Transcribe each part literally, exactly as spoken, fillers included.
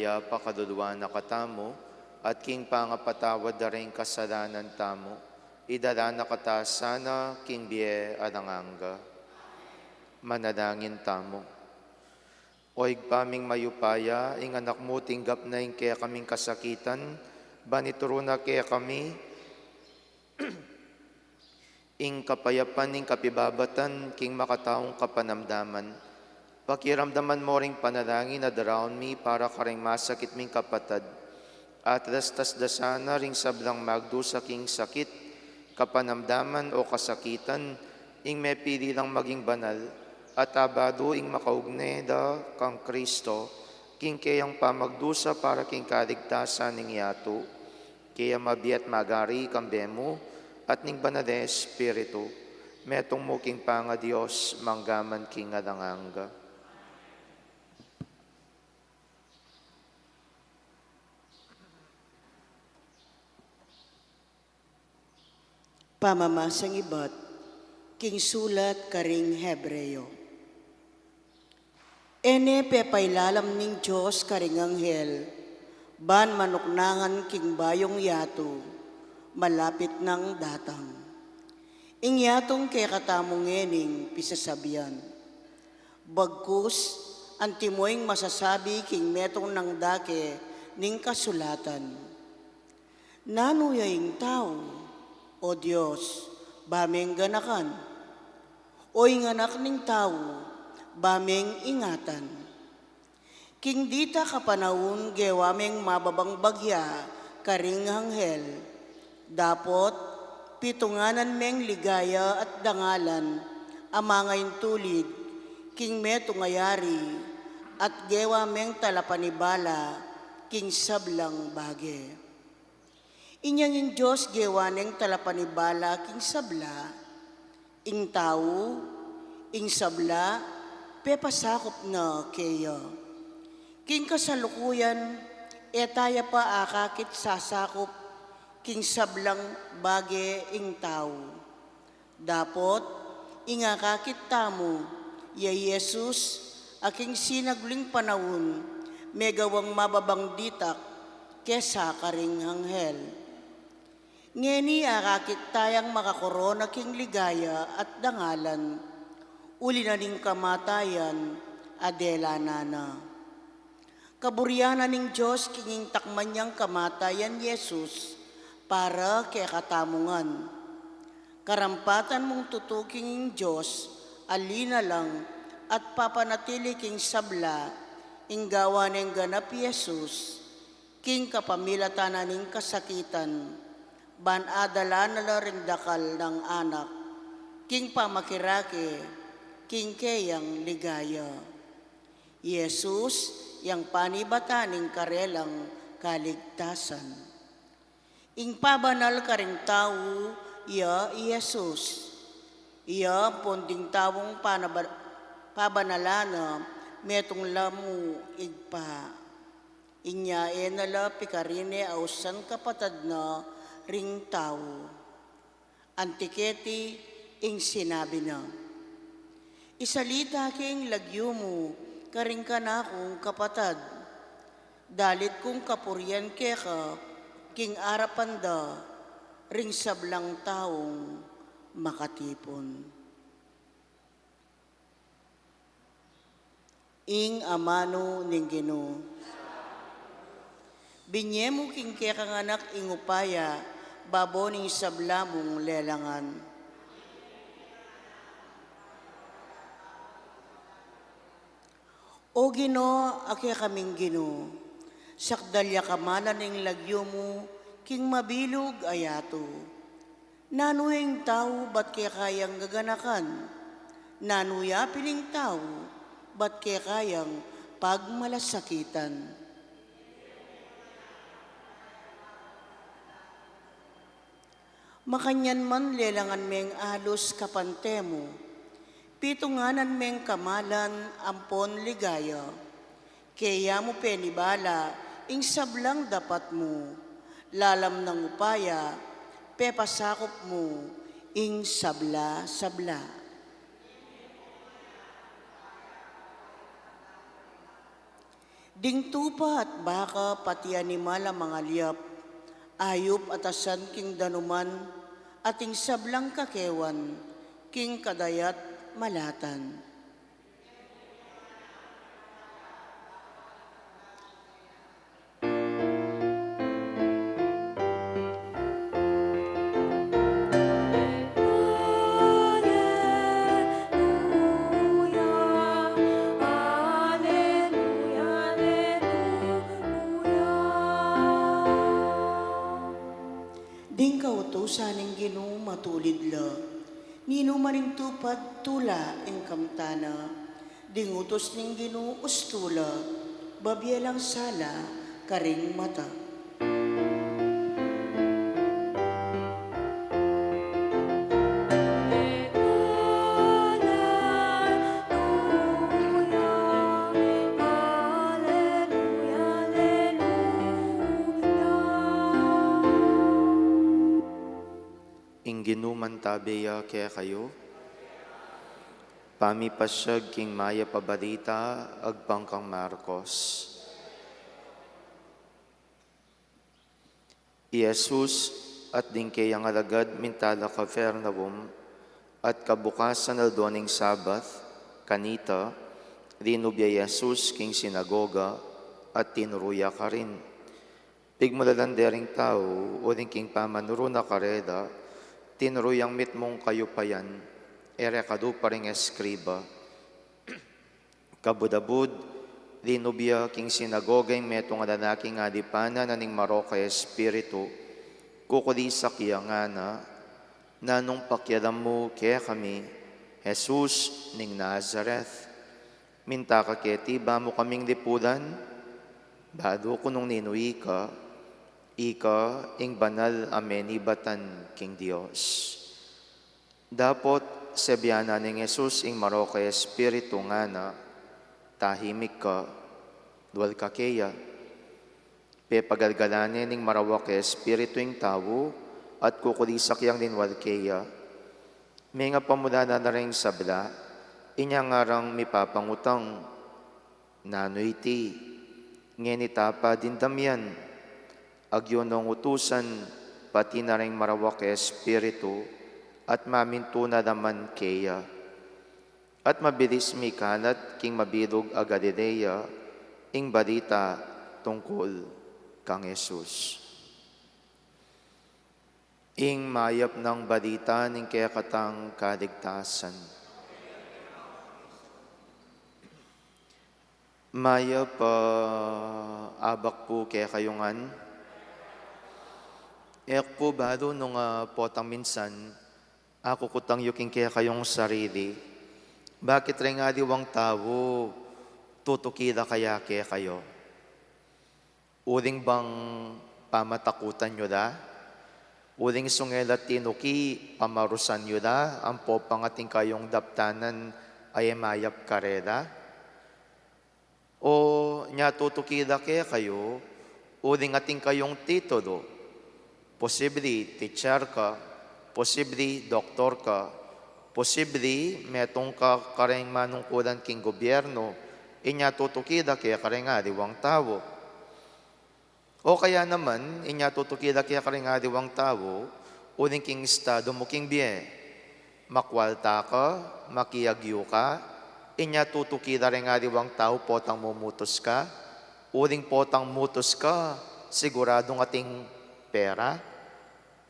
Iya pakaluluan na katamu, at king pangapatawad da ring kasalanan tamu, idala na kata sana king bie alang angga. Manalangin tamu. O Ibpa ming mayupaya, ing Anak mu tinggap na ing kekaming kasakitan, ban ituru na kekami ing kapayapan ning kapibabatan king makataung kapanamdaman. Pakiramdaman mo ring panalangin a daraun mi para karing masakit ming kapatad, at lastas da sana ring sablang magdusa king sakit, kapanamdaman o kasakitan, ing mepili lang maging banal, at abalu ing makaugne da kang Kristo, king keyang pamagdusa para king kaligtasan ning yatu. Kaya mabie at magari kambe mu, at ning Banal a Espiritu, metung mu king pangaDios, mangga man king alang angga. Pamamasang ibat king sulat karing Hebreo. E ne pepailalam ning Dios karing anghel, ban manuknangan king bayung yatu, malapit nang datang. Ing yatung kekatamu ngening pisasabian. Bagkus, antimo ing masasabi king metung nang dake ning kasulatan. Nanu ya ing tau, O Dios, ba meng ganakan? O ing anak ning tau, ba meng ingatan? King ditak a panaun gewa meng mababang bagya karing anghel. Dapot, pitunganan meng ligaya at dangalan a mangaintulid king metung a yari, at gewa meng talapanibala king sablang bage. Inyang ing Dios gewa neng talapanibala king sabla, ing tau, ing sabla, pepasakup na keya. King kasalukuyan, e taya pa akakit sasakup king sablang bage ing tau. Dapot, ing akakit tamu, ya i Jesus, a king sinagling panaun, megawang mababang ditak kesa karing anghel. Ngeni akakit tayang makakorona king ligaya at dangalan, uli na ning kamatayan a dela na na. Kaburian na ning Dios king ing takman yang kamatayan Jesus para kekatamu ngan. Karampatan mung tutu king ing Dios a linalang at papanatili king sabla ing gawa neng ganap i Jesus, king kapamilatan na ning kasakitan, ban adala na la ring dakal nang anak king pamakirake king keyang ligaya. Jesus, yang panibatan ning karelang kaligtasan. Ing pabanal karing tau, iya i Jesus. Iya ampon ding taung panaba-, pabanalan na metung la mu Ibpa. Inya e na la pikarine ausan kapatad na ring tau. Anti keti ing sinabi na, isalita ke ing lagyu mu karing kanakung kapatad. Dalit kung kapurian keka king arapan da ring sablang taung makatipun. Ing amanu ning Ginu. Binye mu king kekang anak ing upaya babo ning sabla mung lelangan. O Ginu, a kekaming Ginu, sakdal ya kamalan ing lagyu mu king mabilug a yatu. Nanu ya ing tau bat keka yang gaganakan? Nanu ya pin ing tau bat keka yang pagmalasakitan? Makanyan man lelangan meng alus kapante mu, pitunganan meng kamalan ampon ligaya. Keya mu penibala ing sablang dapat mu, lalam nang upaya, pepasakup mu ing sabla-sabla. Ding tupa at baka, pati animal a mangalyap, ayup at asan king danuman, at ing sablang kakewan king kadayat malatan. Ding kautusan ning Ginu matulid la. Ninu man ing tupad tula ing kamtana. Ding utus ning Ginu ustu la, babie lang sala karing mata. Ing Ginu mantabe ya kekayu. Pamipasiag king mayap a balita agpang kang Marcos. I Jesus at ding keyang alagad minta la Capernaum, at kabukasan aldo ning Sabat, kanita, linub ya i Jesus king sinagoga, at tinuru ya karin. Pigmulalan de ring tau, uling king pamanuru na karela, tinuru yang mitmung kayupayan, e re kalupa ring eskriba. Kabud-abud, linub ya king sinagoga ing metung a lalaking alipanan na ning marok a espiritu, kukulisak ya ngana, Nanung pakialam mu kekami, Jesus ning Nazaret? Minta ka keti ba mu kaming lipulan? Balu ku nung ninu ika, ika ing banal a menibatan king Dios. Dapot sebianan neng Jesus ing marok a espiritu, ngana, tahimik ka, dual ka keya. Pepagalgalan ne ning marawak a espiritu ing tau, at kukulisak yang linwal keya. Menga pamulalan na reng sabla, inya ngarang mipapangutang, Nanu iti? Ngeni tapa dindam yan? Agyu nong utusan pati na reng marawak a espiritu, at mamintu na la man keya. At mabilis mikalat king mabilug a Galilea ing balita tungkul kang Jesus. Ing mayap nang balita ning kekatang kaligtasan. Mayap a abak pu kekayu ngan. E ku pu balu nung, ah, potang minsan, akukutang yu king kekayung sarili, bakit reng aliwang tau tutuki la kaya kekayu? Uling bang pamatakutan yu la? Uling sungela tinuki, pamarusan yu la ampo pa ing atin kayung daptanan a e mayap karela? O nya tutuki la kekayu uling atin kayung titulu? Posibli teacher ka, posibli doktor ka, posibli metung ka kareng manungkulan king gobyernu, inya tutuki la keka reng aliwang tau. O kaya naman, inya tutuki la keka reng aliwang tau uling king estadu mu king bie. Makwalta ka, makiagyu ka, inya tutuki la reng aliwang tau potang mumutus ka? Uling potang mutus ka, siguradung atin kang pera?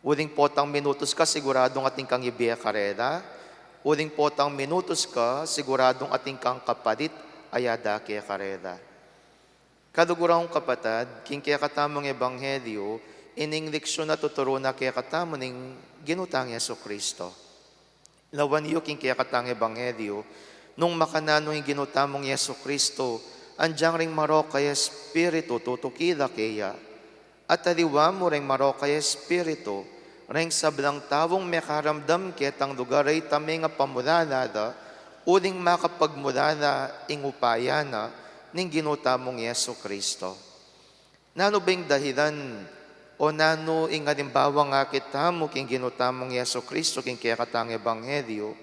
Uling potang minutus ka, siguradung atin kang ibie karela? Uling potang minutus ka, siguradung atin kang kapalit a yada ke karela? Kaluguran kung kapatad, king kekatamung ebanghelyu, ining leksyun a tuturu na kekatamu ning Ginu tang Jesucristo. Lawan yu king kekatang ebanghelyu, nung makananu ing Ginu tamung Jesucristo, anyang ring marok a espiritu tutuki la keya. At aliwa mu reng marok a espiritu, reng sablang taung mekaramdam ketang lugar a ita menga pamulala la, uling makapagmulala ing upaya na ning Ginu tamung Jesucristo. Nanu ba ing dahilan o nanu ing alimbawang akit tamu king Ginu tamung Jesucristo king kekatang ebanghelyu?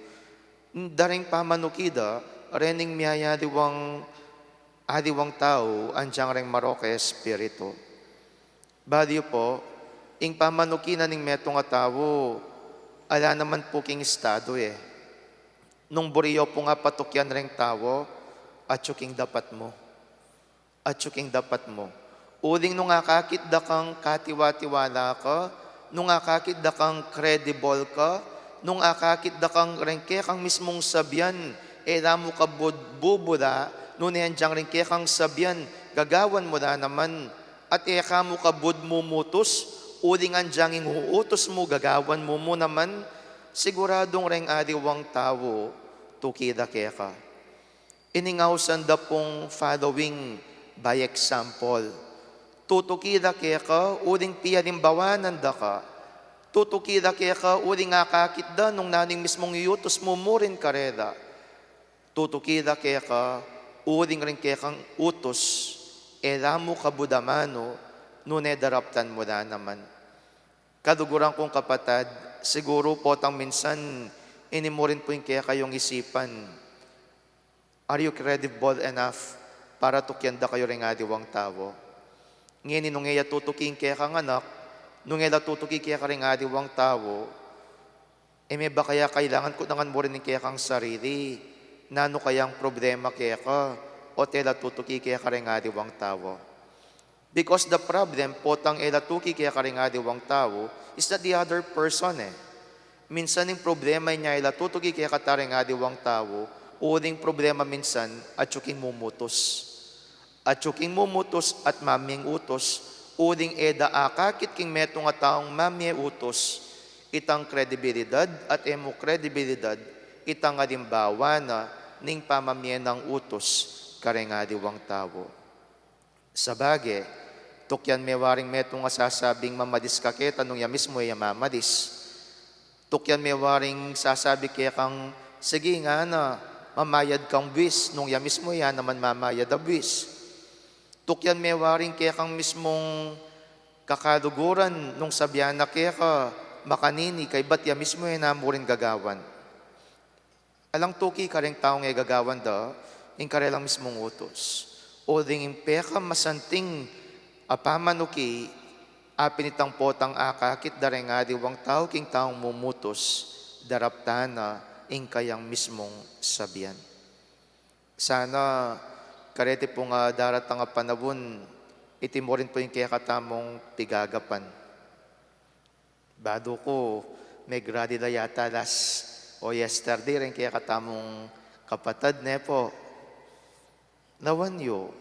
Da reng pamanukila, rening miyayaliwang Aliwang tau, anjang reng marok a espiritu. Balu yu po, ing pamanuki na ning metung a tau, ala naman pu king estadu e. Nung buri yo pung apatukyan reng tau, atyu king dapat mu. Atyu king dapat mu. Uling nung akakit da kang katiwa-tiwala ka, nung akakit da kang credible ka, nung akakit da kang reng kekang mismung sabian, e la mu kabud-, bubula, nune anjang reng kekang sabian, gagawan mu la naman, at e ka mu kabud-, mumutus, uling anjang ing uutus mu, gagawan mu mu naman, siguradung reng aliwang tau, tuki da keka. Ining ausan da pung following by example. Tutuki da keka, uling pialimbawanan da ka. Tutuki da keka, uling akakit da nung nanu ing mismung iutus mu murin karela. Tutuki da keka, uling reng kekang utus, e la mu kabud amanu, nune daraptan mu la naman. Kaluguran kung kapatad, siguru potang minsan, ini mu rin pu ing kekayung isipan. Are you credible enough para tukyan da kayu reng aliwang tau? Ngeni nung e ya tutuki ing kekang anak, nung e la tutuki keka reng aliwang tau, e me ba kaya kailangan kutnan mu rin ing kekang sarili, nanu kayang problema keka, o't e la tutuki keka reng aliwang tau? Because the problem, potang e la tuki keka reng aliwang tau, is not the other person e. Minsan ing problema inya e la tutuki keka ta reng aliwang tau, uling problema minsan, atyu king mumutus. Atyu king mumutus at mamyeng utus, uling e da akakit king metung a taung mamye utus, itang kredibilidad at e mu kredibilidad, itang alimbawa na ning pamamye nang utus kareng aliwang tau. Sabage, tukyan me waring metung a sasabing mamalis ka keta nung ya mismu e ya mamalis. Tukyan me waring sasabi kekang, "Sige ngana, mamayad kang buis," nung ya mismu e ya naman mamayad a buis. Tukyan me waring kekang mismung kakaluguran nung sabian na keka, "Makanini," kaybat ya mismu e na mu rin gagawan. Alang tuki kareng taung e gagawan da ing karelang mismung utus. Uling ing pekamasanting a pamanuki, apin itang potang akakit da reng aliwang tau king taung mumutus, daraptan na ing kayang mismung sabian. Sana kareti pung daratang a panaun, iti mu rin pu ing kekatamung pigagapan. Balu ku, megrali la yata last o yesterday reng kekatamung kapatad, ne pu? Lawan yu,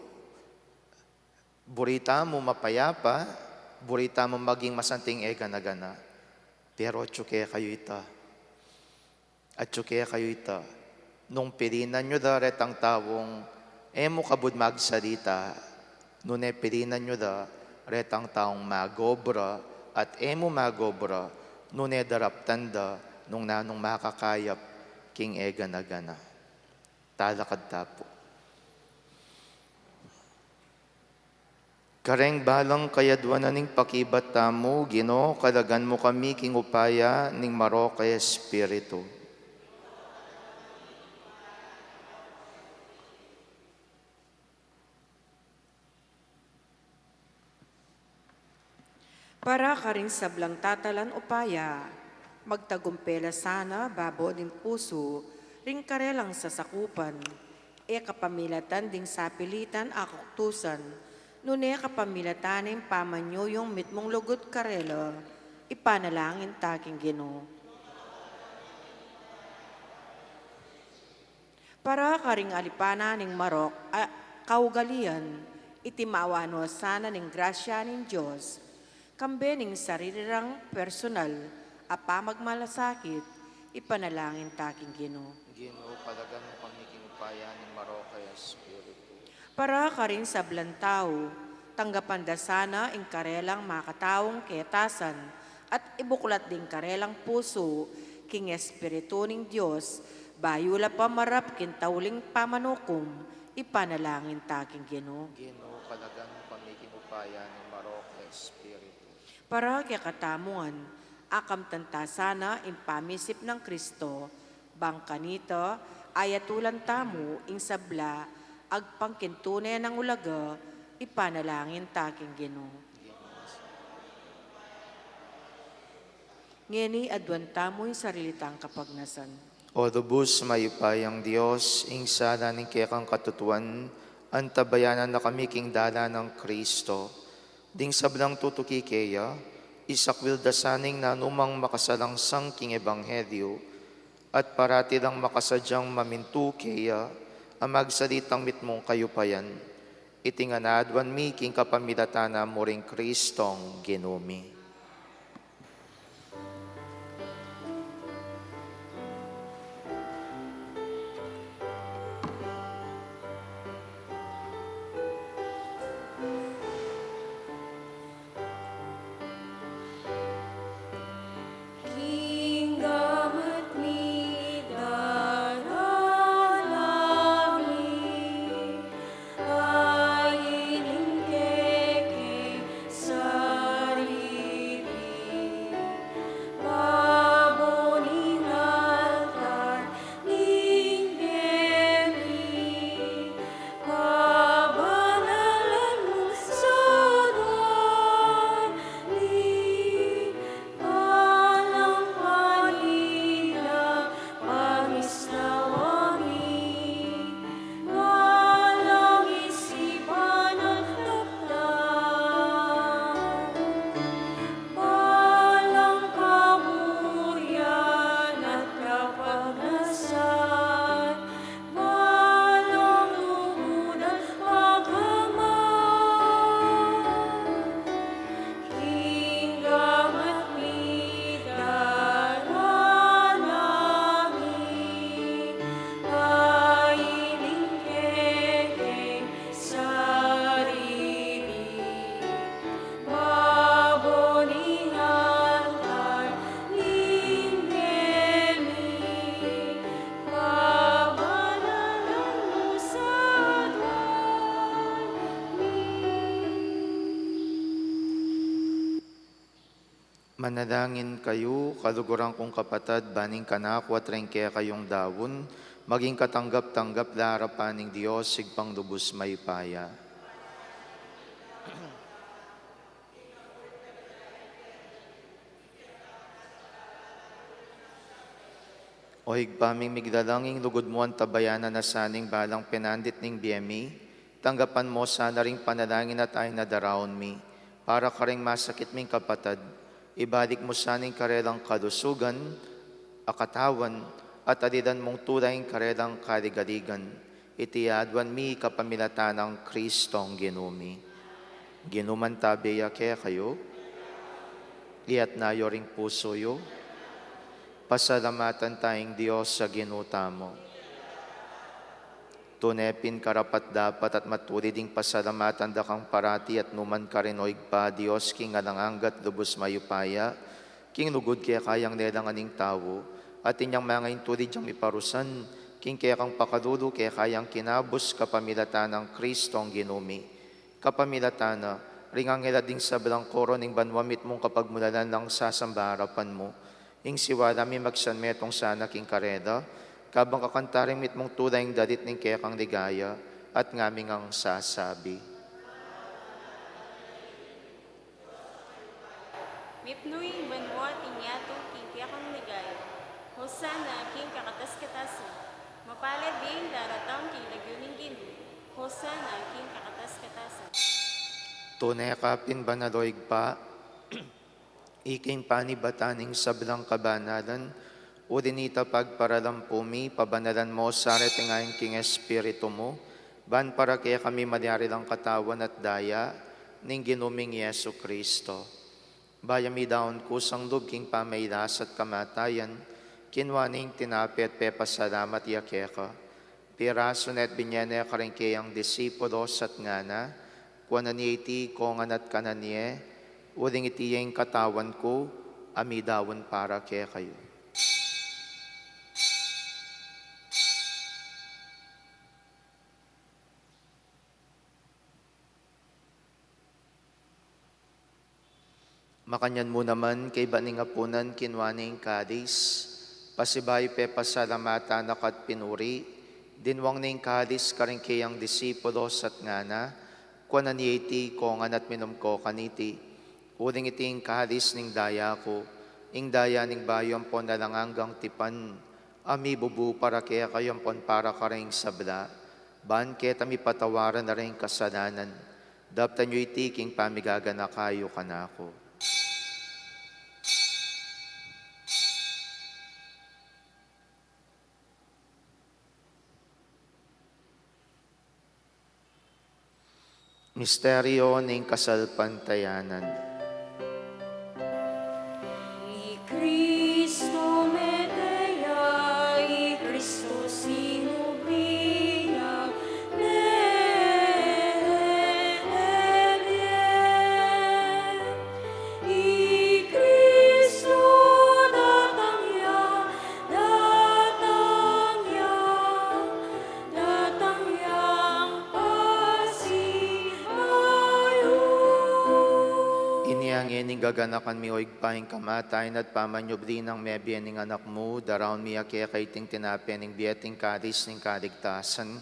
buri tamu mapayapa, buri tamu maging masanting e gana-gana. Pero atyu kekayu ita. Atyu kekayu ita, nung pilinan yu da retang taung e mu kabud magsalita, nune pilinan yu da retang taung magobra at e mu magobra, nune daraptan da nung nanung makakayap king e gana-gana. Talakad ta pu. Kareng balang kayadwanan ning pakibat tamu, Ginu, kalagan mu kami king upaya ning marok a Espiritu. Para karing sablang tatalan upaya, magtagumpe la sana babo ning pusu ring karelang sasakupan, e kapamilatan ding sapilitan a kaktusan, nune kapamilatan ning pamanyuyung mitmung lugud karela, ipanalangin ta king Ginu. Para karing alipanan ning marok a kaugalian, iti mawa no sana ning grasya ning Dios, kambe ning sarili rang personal a pamagmalasakit, ipanalangin ta king Ginu. Ginu, kalagan mu kami king upaya ning marok a Espiritu. Para karing sablang tau, tanggapan da sana ing karelang makataung ketasan at ibuklat ding karelang pusu king Espiritu ning Dios, bayu la pa marap king tauling pamanukum, ipanalangin ta king Ginu. Ginu, kalagan mu kami king upaya ning marok a Espiritu. Para kekatamu ngan, akamtan ta sana ing pamisip nang Kristo, bang kanita, ayatulan tamu ing sabla Agpang king tune nang ulaga, ipanalangin ta king Ginu. Ngeni aduan tamu ing sarili tang kapagnasan. O lubus mayupayang Dios, ing sala ning kekang katutuan, antabayanan na kami king dalan nang Kristo. Ding sablang tutuki keya, isakwil da sana ing nanumang makasalangsang king ebanghelyo, at parati lang makasadyang mamintu keya, a magsalitang mitmung kayupayan. Iti ngan aduan mi king kapamilatan na muring Kristong Ginu mi. Manalangin kayu, kaluguran kung kapatad, ban ing kanaku at ring kekayung daun, maging katanggap-tanggap la arapan ning Dios, Ibpang lubus mayupaya. O Ibpa ming miglalang, ing lugud mu antabayanan na sana ing balang penandit ning bie mi, tanggapan mu sana ring panalangin at ain a daraun mi, para kareng masakit ming kapatad, ibalik mu sana ing karelang kalusugan a katawan, at alilan mung tula ing karelang kaligaligan. Iti aduan mi kapamilatan nang Kristong Ginu mi. Ing Ginu mantabe ya kekayu. Iyatas yu ring pusu yu. Pasalamatan taya ing Dios a Ginu tamu. Tune pin karapat-dapat at matulid ing pasalamatan da kang parati at nukarin man, o Ibpa, Dios king alang angga at lubus mayupaya, king lugud keka yang lelangan ing tau, at inyang manga intulid yang miparusan, king kekang pakalulu keka yang kinabus kapamilatan nang Kristong Ginu mi. Kapamilatan na, ring anghel at ding sablang koro ning banua mitmung kapagmulalan lang sasamba arapan mu. Ing siwala mi magsanmetung sana king karela, kabang kakanta ring mitmung tula ing dalit ning kekang ligaya, at ngaming sasabi. Mipnu ing banua at ing yatu king kekang ligaya. Hosana king kakatas-katasan. Mapalad ding daratang king lagyu ning Ginu. Hosana king kakatas-katasan. Tune ka pin banal, o Ibpa, ika ing panibatan ning sablang kabanalan, uli na nita pagparalampu mi, pabanalan mu sa reting ain king Espiritu mu, ban para kekami malyari lang katawan at daya ning Ginu ming Jesu Kristo. Bayu ya midaun kusang lub king pamailas at kamatayan, kinua ne ing tinape at pepasalamat ya keka. Pirasu ne at binye ne karing keyang disipulos at ngana, kuanan ye iti ikongan at kanan ye, uling iti ya ing katawan ku, a midaun para kekayu. Makanyan mu naman, kaybat ning apunan, kinua ne ing kalis, pasibayu pepasalamatan na ka at pinuri, Dinwang ne ing kalis karing kayang disipulos at ngana, kuanan ye iti ikongan at minum ko kaniti. Uling iti ing kalis ning daya ku, ing daya ning bayu ampon alang anggang tipan, a mibubu para kekayu ampon para karing sabla, ban keta mipatawaran la ring kasalanan. Daptan yu iti king pamigaganaka yu kanaku. Misteryo ning kasalpantayanan. I Kristo mete ya, i Kristo sinubli ya, mete ya. I Kristo datang ya, datang ya, datang yang pasibayu. Inya ngeni gaganakan mi, o Ibpa, ing kamatayan at pamanyubli nang mebie ning Anak mu, daraun mi ya keka iting tinape ning bie at ing kalis ning kaligtasan.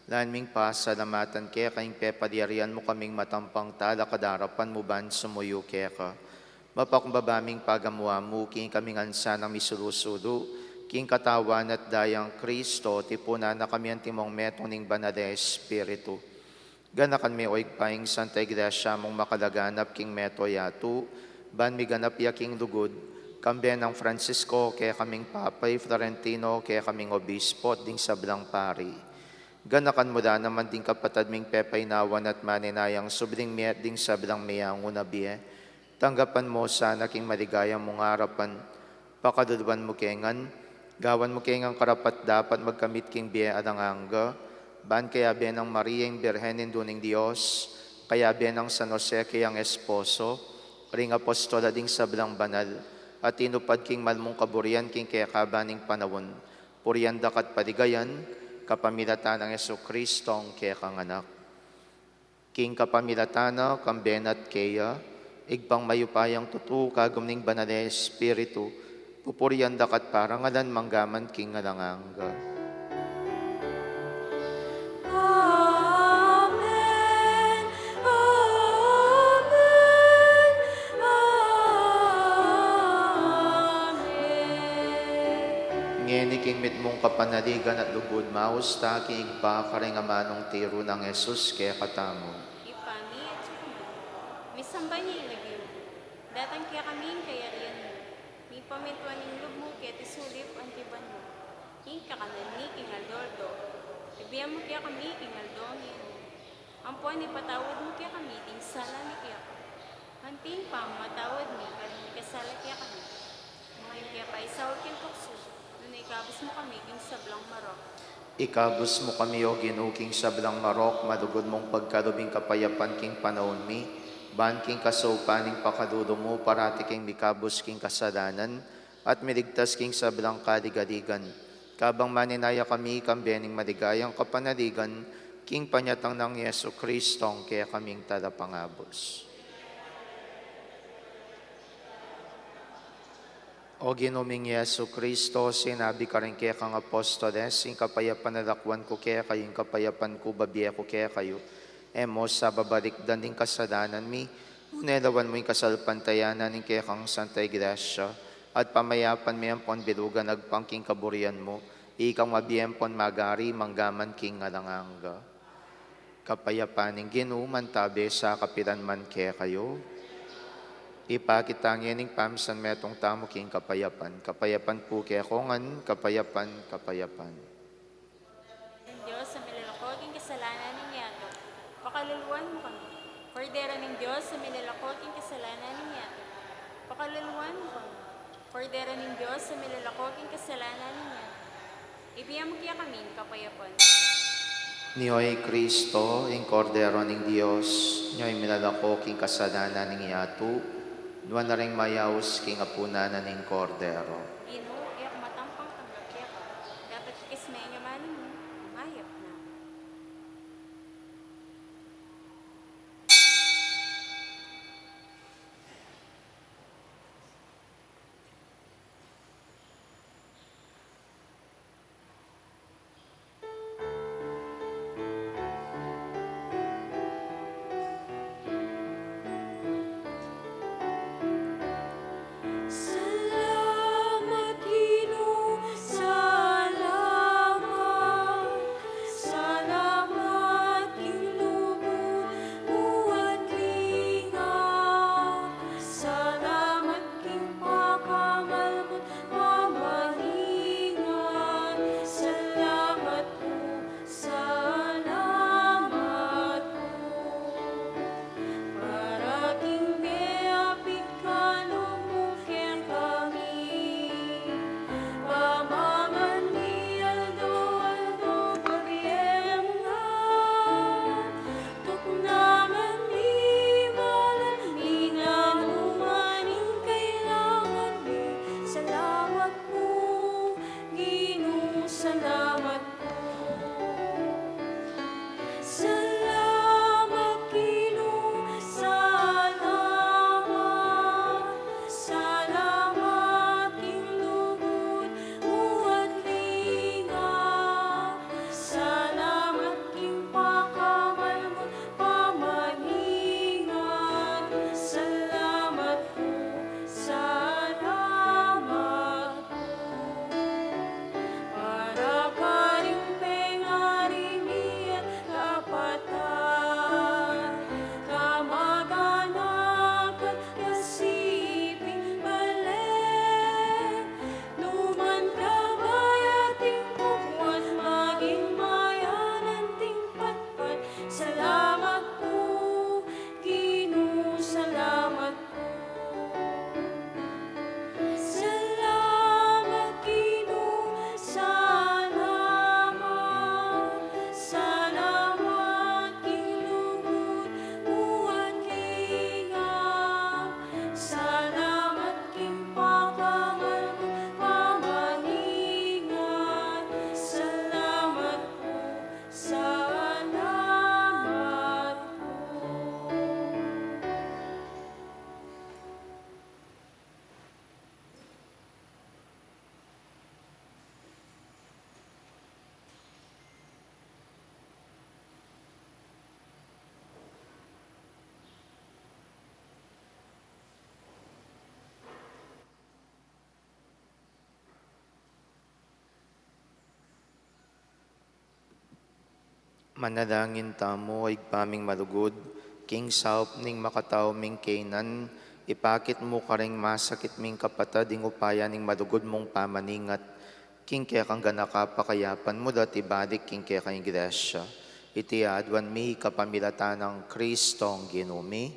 Lain ming pasalamatan keka ing pepalyarian mu kaming matampang talakad king arapan mu ban sumuyu keka. Mapakumbaba ming pagamu-amu king kami ngan sanang misulu-sulu king katawan at dayang Kristo, tipunan na kami antimong metung ning Banal a Espiritu. Ganakan me, o Ibpa, ing Santa Iglesia mung makalaganap king meto yatu, ban miganap ya king lugud, kambe nang Francisco kekaming Papa, i Florentino kekaming Obispo, at ding sablang pari. Ganakan mu la naman ding kapatad ming pepainawan at maninayang subling mie at ding sablang meyangu na bie. Tanggapan mu la sana king maligaya mung arapan. Pakaluluan mu ke ngan, gawan mu ke ngan karapat-dapat magkamit king bie alang angga, ban kayabe nang Maria ing Birhen Indu ning Dios, kayabe nang San Jose kayang esposo, ring apostol at ding sablang banal, a tinupad king mal mung kaburian king kekaban ning panaun. Purian da ka at paligayan, kapamilatan nang Jesucristong kekang Anak. King kapamilatan na, kambe na at keya, Ibpang mayupayang tutu, kagum ning Banal a Espiritu, pupurian da ka at parangalan manggaman king alang angga. Amen. Amen. Amen. Ngeni king mitmung kapanaligan at lugud, maus ta king Ibpa karing amanung tiru nang Jesus kekatamu. Ibpa mi, atsu ka man, misamban ya ing lagyu mu, datang kekami ing kayarian mu, mipamintuan ing lub mu keti sulip anti banua. Ing kakanan mi king aldo-aldo ibie mu kekami king aldo ngeni. Ampon ipatawad mu kekami ding sala mi keka, anti ing pamamatawad mi karing mikasala kekami. E mu ke paisaul king tuksu, nune ikabus mu kami king sablang marok. Ikabus mu kami, O Ginu, king sablang marok, malugud mung pagkalub ing kapayapan king panaun mi, ban king kasaupan ning pakalulu mu, parati kaming mikabus king kasalanan, at miligtas king sablang kaligaligan. Kabang maninaya kami kambe ning maligayang kapanaligan, king panyatang nang Jesucristong kekaming Talapangabus. O Ginu ming Jesucristo, sinabi ka karing kekang apostoles, ing kapayapan lakwan ku kekayu, ing kapayapan ku babie ku kekayu. E mu sa babalikdan ding kasalanan mi, nune lawan mu ing kasalpantayanan ning kekang Santa Iglesia, at pamayapan me ampon bilugan agpang king kaburian mu, ikang mabie ampon magari manggaman king alang angga. Kapayapan ning Ginu mantabe sa kapilan man kekayu. Ipakit ta ngening pamisan metung tamu king kapayapan. Kapayapan pu kekongan, kapayapan, kapayapan. Ning Dios a milalako king kasalanan ning yatu, pakaluluan mu kami. Kordero ning Dios a milalako king kasalanan ning yatu, pakaluluan mu kami. Kordero ning Dios a milalako king kasalanan ning yatu, ibie mu kekami ing kapayapan. Nio i Kristo, ing Kordero ning Dios, nio i milalako king kasalanan ning yatu, nuan na ring mayaus king apunan na ning Kordero. Ginu, e ku matampang tanggap keka, dapot ikis me ing amanu mu, mayap na. Manalangin tamu. Ibpa ming malugud, king saup ning makatau ming kainan, ipakit mu karing masakit ming kapatad ing upaya ning malugud mung pamaningat. King kekang ganaka pakayapan mu da at ibalik king kekang iglesia. Iti aduan mi kapamilatan nang Kristong Ginu mi.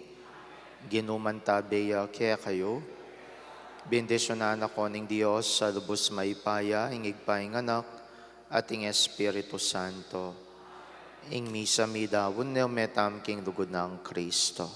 Ginu mantabe ya kekayu. Bendisyunan na ko ning Dios a lubus mayupaya, ing Ibpa, ing Anak, at ing Espiritu Santo. Ing misa midaun ne, ume tamu king lugud nang Kristo.